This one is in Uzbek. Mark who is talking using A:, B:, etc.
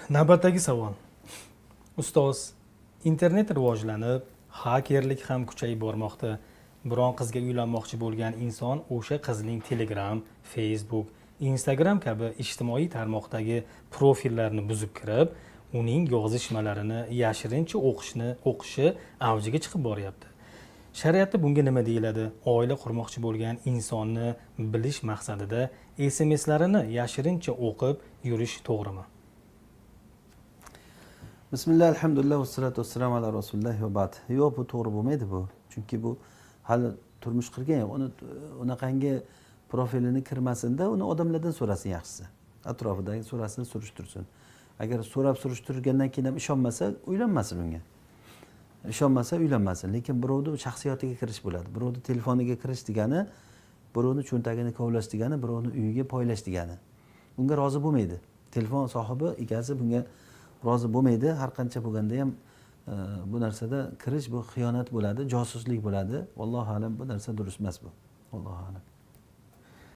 A: Navbatdagi savol. Ustoz, internet rivojlanib, xakerlik ham kuchayib bormoqda. Biron qizga uylanmoqchi bo'lgan inson o'sha qizning Telegram, Facebook, Instagram kabi ijtimoiy tarmoqdagi profillarini buzib kirib, uning yozishmalarini yashirincha o'qishi avjiga chiqib boryapti. Shariatda bunga nima deyiladi? Oila qurmoqchi bo'lgan insonni bilish maqsadida SMSlarini yashirincha o'qib yurish to'g'rimi?
B: Bismillah, alhamdulillah, vassalotu vassalamu ala rasulilloh va ba'd. Yo'q, bu to'g'ri bo'lmaydi bu. Chunki bu hali turmush qilgan yo'q. Uni unaqangi profilini kirmasinda, uni odamlardan so'rasin yaxshisi. Atrofidagi so'rasin, surishtirsin. Agar so'rab surishtirgandan keyin ham ishonmasa, uylanmasin unga. Ishonmasa uylanmasin, lekin birovni shaxsiyotiga kirish bo'ladi. Birovni telefoniga kirish degani, birovni cho'ntagini kovlash degani, birovni uyiga poylash degani. Unga rozi bo'lmaydi. Telefon sohibi, egasi bunga rozi bo'lmaydi. Har qancha bo'lganda ham bu narsada kirish, bu xiyonat bo'ladi, josuslik bo'ladi. Vallohu alam, bu narsa durust emas bu. Allohu alam.